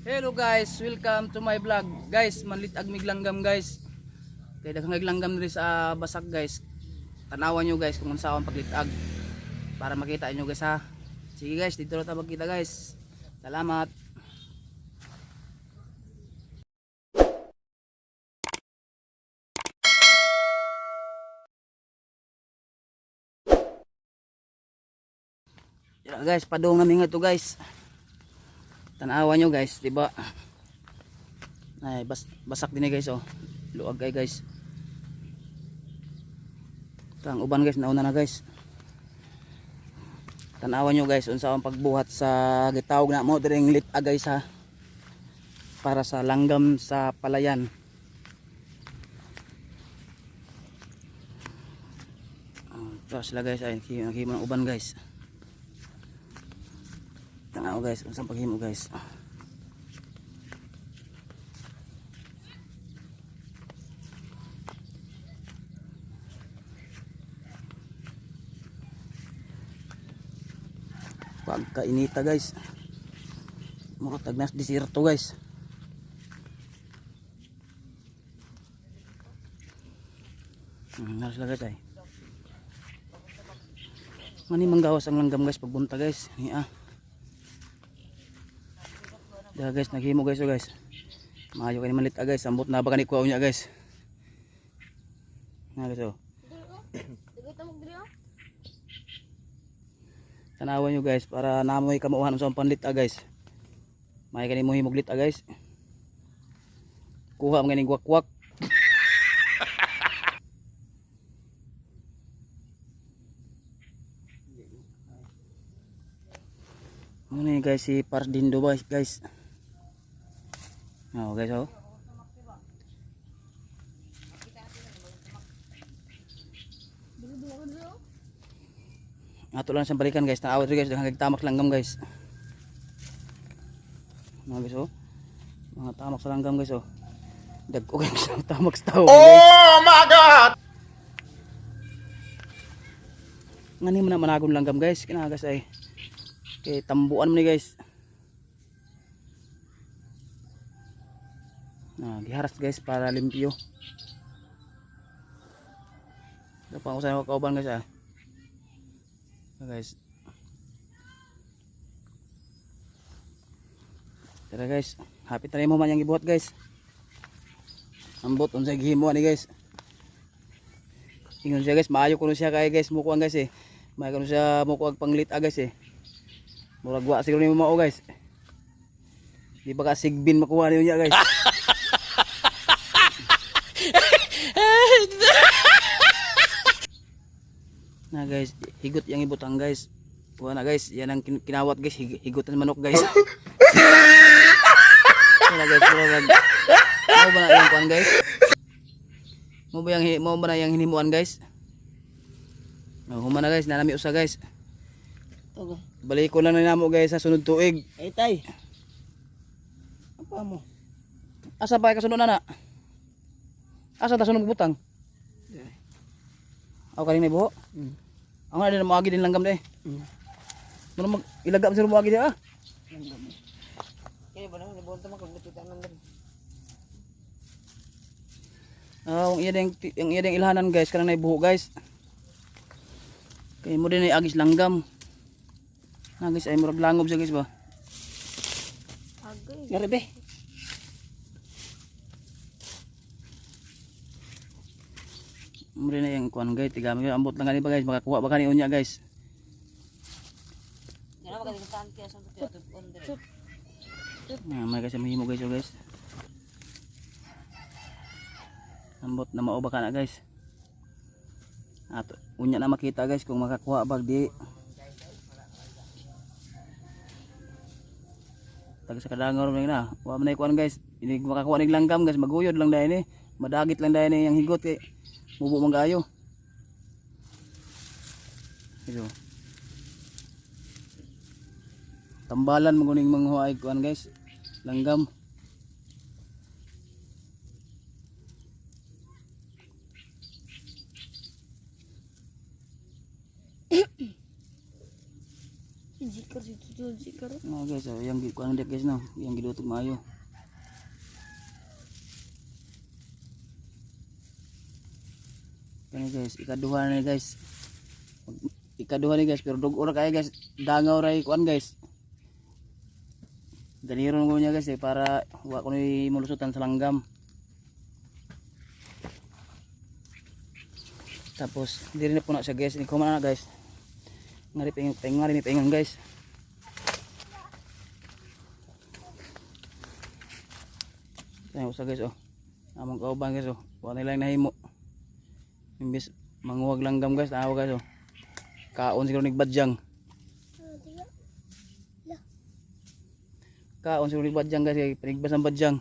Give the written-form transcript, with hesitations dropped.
Hello guys, welcome to my vlog. Guys, manlit-ag mig langgam, guys. Kay daghang langgam diri sa basak, guys. Tanawan nyo, guys, kung unsa ang paglitag para makita nyo, guys, ha. Sige guys, dito na ta magkita, guys. Salamat. Tara, guys, padung namin nga to, guys. Tanawan nyo, guys, di ba? Ay, basak din eh, guys, oh. Luag ay, guys. Ito ang uban, guys, nauna na, guys. Tanawan nyo, guys, unsa ang pagbuhat sa gitawag na mo diring lit guys, ha. Para sa langgam sa palayan. Ah, ito sila, guys, ay naghimo ng uban, guys. Tanaw, guys, unsa ang paghimo, guys. Pagkainita, guys. Mura tagnas desierto, guys. Naras sila, guys, ay. Mani manggawas ang langgam, guys, pagbunta, guys. Ni ah. Diha, guys, naghimo, guys, oh, guys. Maayo kay malit ah, guys. Ambot na ba kani kuha niya, guys. Na, guys, oh. Tanawan nyo, guys, para namoy kamuhan sa panlit ah, guys. May kani mo himuglit ah, guys. Kuha man ganing wakwak. Ano yun, guys, si Pardindo ba, guys. Oh guys, oh. Ato lang siyang balikan, guys. Naawat rin, guys, daghang tamak langgam, guys. Mga guys, oh. Mga tamak sa langgam, guys, oh. Dagko guys ang tamak sa tao, guys. Oh my God! Ngani man na managon langgam, guys. Kinagas ay. Kay tambuan mo ni, guys. Na, giharas, guys, para limpyo. Ito pa ako sa kauban, guys, ah. Ah, guys. Tara, guys, happy tayo mo man yung gibuhat, guys. Ambot unsay gihimo ani, guys. Ingon siya, guys, maayo kuno siya kay, guys, mukuan, guys, eh. Maayo kuno siya mukuag panglit ah, guys, eh. Murag wa siguro nimo mao, guys. Di ba ka sigbin makuha niyo niya, guys. Na, guys, higot yang ibutang, guys. Kuha na, guys, yan ang kinawat, guys, higot ng manok, guys. Wala, guys, murag mao ba na yung kuan, guys? Mao ba na yung hinimuan, guys? Oh, human na, guys, nanami usa, guys. Togo. Balik ko lang na namo, guys, sa sunod tuig. Ay tay. Apa mo? Asa pa kasunod na na? Asa ta sunod butang? Aw kaning may buho. Ang na din mo agi din langgam de. Muna mag ilaga mo mo agi di ah. Kaya ba naman nabunta man kag lupitan man diri. Ah, ang iya ding ilhanan, guys, kanang nay buho, guys. Kay mo din ay agis langgam. Na, guys, ay murag langob siya, guys, ba. Ngari be. Mo din ay ang kuan, guys, tigami ambot lang gani ba, guys, makakuha ba kani unya, guys. Ngara ba kag saan kaya sa tuyo diri. Ah, may kasi mahimo, guys, oh, guys. Ambot na mao ba kana, guys. At unya na makita, guys, kung makakuha bag di. Tag sa kadangor man na. Wa man ay kuan, guys. Ini makakuha nig langgam, guys, maguyod lang dahil ni. Madagit lang dahil ni ang higot kay mubo man kaayo. Ito. Tambalan maguning manghuay kuan, guys. Langgam. Jikar si Juji karon. No guys, oh, yang kuan dia guys no, yang gidutog maayo. Kani guys, ikaduha na ni guys. Ikaduha ni guys, pero dugo ra kayo guys. Dangaw ra kuan guys. Ganiro ko niya guys eh, para wa ko ni mulusutan sa langgam. Tapos diri na po na siya guys, ni na guys. Ngari paingon, ngari mi paingon guys. Ayan, usa guys oh. Among kauban guys oh. Wa nila nahimo. Imbis manguwag langgam guys, tawa guys oh. Kaon siguro nigbadyang. Kaon siguro nigbadyang guys, kay panigbas ang badyang.